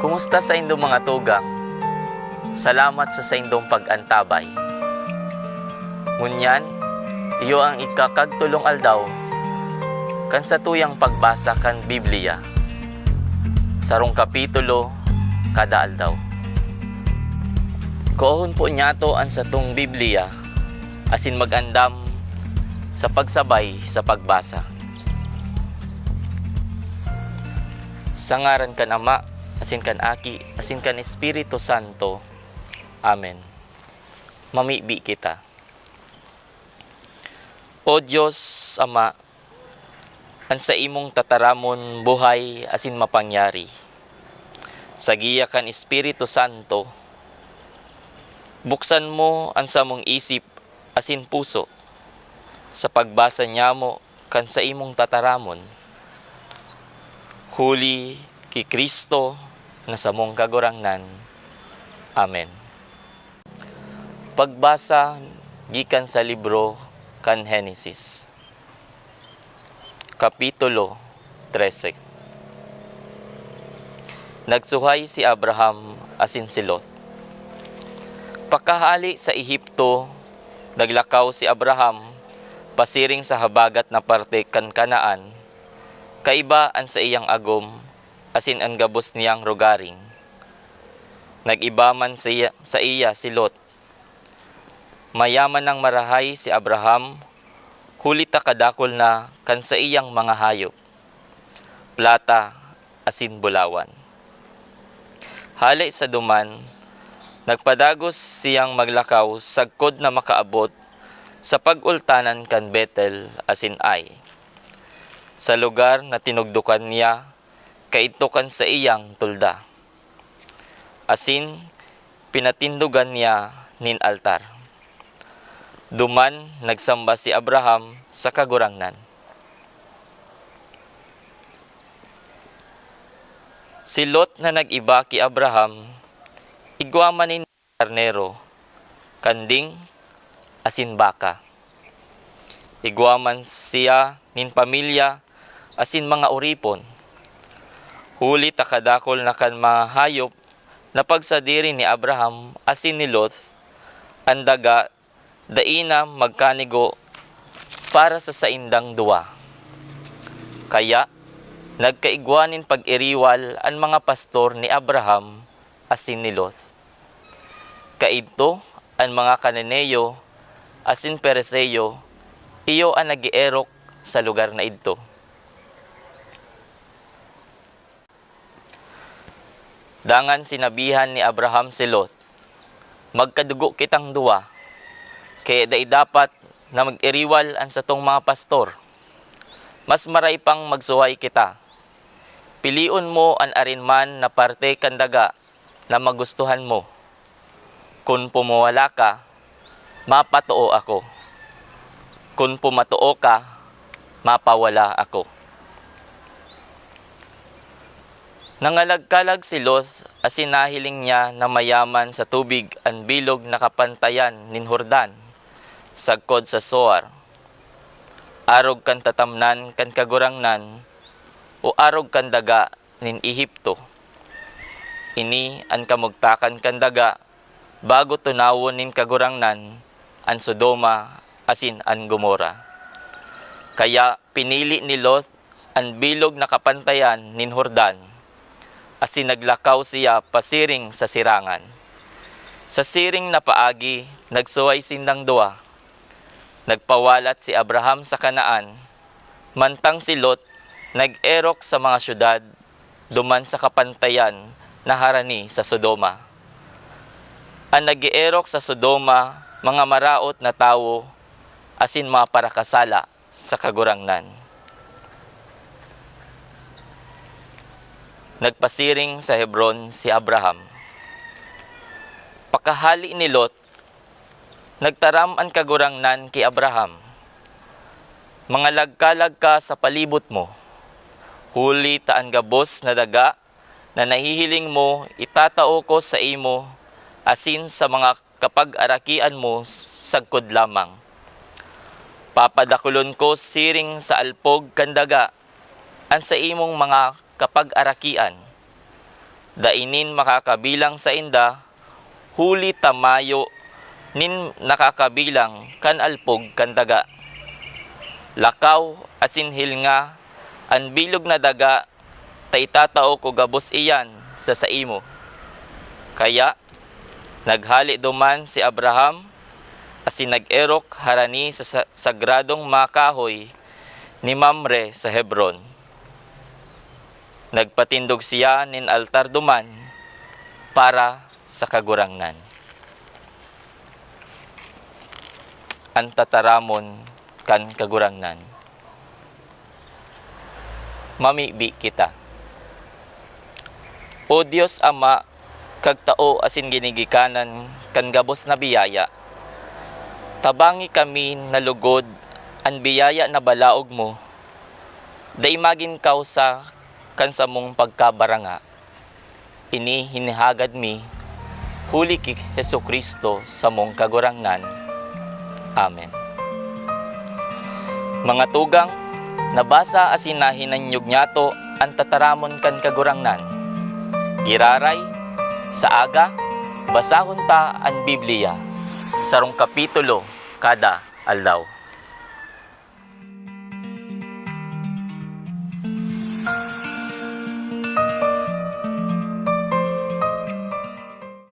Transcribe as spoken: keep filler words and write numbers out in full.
Kumusta saindo, mga tugang? Salamat sa saindong pag-antabay. Ngunyan, iyo ang ikakagtulong aldaw kan satuyang pagbasa kan Biblia, sarong kapitulo kada aldaw. Kuahon po niyato an satong Biblia asin mag-andam sa pagsabay sa pagbasa. Sa ngaran kan Ama, asin kan Aki, asin kan Espiritu Santo. Amen. Mamibi kita. O Dios Ama, an saimong tataramon buhay asin mapangyari. Sa giya kan Espiritu Santo, buksan mo an samong isip asin puso sa pagbasa nyamo kan saimong tataramon. Huli ki Cristo na samong Kagurangnan. Amen. Pagbasa gikan sa libro kan Henesis, Kapitulo trese. Nagsuhay si Abraham asin si Lot. Pakahali sa Ehipto, naglakaw si Abraham pasiring sa habagat na parte kan Canaan, kaiba an saiyang agom asin an gabos niyang rogaring. Nag-iba man saiya, saiya si Lot. Mayaman nang marahay si Abraham, huli ta kadakul na kan saiyang mga hayop, plata asin bulawan. Hale sa duman, nagpadagos siyang maglakaw sagkod na makaabot sa pag-ultanan kan Betel asin Ai, sa lugar na tinugdokan niya kaidto kan saiyang tolda, asin pinatindogan niya nin altar. Duman nagsamba si Abraham sa Kagurangnan. Si Lot na nag-iba ki Abraham, igwa man nin karnero, kanding, asin baka. Igwa man siya nin pamilya asin mga oripon. Huli ta kadakul na kan mga hayop na pagsadiri ni Abraham asin ni Lot, an daga dai na magkanigo para sa saindang duwa. Kaya, nagkaigwa nin pag-iriwal an mga pastor ni Abraham asin ni Lot. Kaidto an mga Cananeo asin Perizeo, iyo an nag-eerok sa lugar na idto. Dangan sinabihan ni Abraham si Lot, "Magkadugo kitang duwa, kaya dai dapat na mag-iriwal an satong mga pastor. Mas maray pang magsuhay kita. Pilion mo an arin man na parte kan daga na magustuhan mo. Kun pumawala ka, mapatoo ako. Kun pumatoo ka, mapawala ako." Nangalagkalag si Lot asin nahiling niya na mayaman sa tubig an bilog na kapantayan nin Jordan, sagkod sa Zoar, arog kan tatamnan kan Kagurangnan o arog kan daga nin Ehipto. Ini an kamugtakan kan daga bago tunawon nin Kagurangnan an Sodoma asin an Gomorra. Kaya pinili ni Lot an bilog na kapantayan nin Jordan, asin naglakaw siya pasiring sa sirangan. Sa siring na paagi, nagsuhay sindang duwa. Nagpawalat si Abraham sa Canaan, mantang si Lot nag-erok sa mga syudad duman sa kapantayan na harani sa Sodoma. An nag-eerok sa Sodoma, mga maraot na tawo asin mga parakasala sa Kagurangnan. Nagpasiring sa Hebron si Abraham. Pakahali ni Lot, nagtaram an Kagurangnan ki Abraham, "Mangalagkalag ka sa palibot mo, huli ta an gabos na daga na nahihiling mo itatao ko saimo asin sa mga kapag-arakian mo sagkod lamang. Papadakulon ko siring sa alpog kan daga an saimong mga kapag-arakian. Dai nin makakabilang sainda, huli ta mayo nin nakakabilang kan alpog kan daga. Lakaw asin hilnga an bilog na daga ta itatao ko gabos iyan sa saimo. Kaya, naghale duman si Abraham asin nag-erok harani sa sa-, sagradong mga kahoy ni Mamre sa Hebron. Nagpatindog siya nin altar duman para sa Kagurangnan. An tataramon kan Kagurangnan. Mamibi kita. O Dios Ama, kagtao asin ginigikanan kan gabos na biyaya, tabangi kami na lugod an biyaya na balaog mo, dai magin kawsa kan samong pagkabaranga. Ini hinahagad mi huli ki Jesu-Cristo, samong Kagurangnan. Amen. Mga tugang, nabasa asin nahinanyog niyato an tataramon kan Kagurangnan. Giraray, sa aga, basahon ta an Biblia, sarong kapitulo kada aldaw.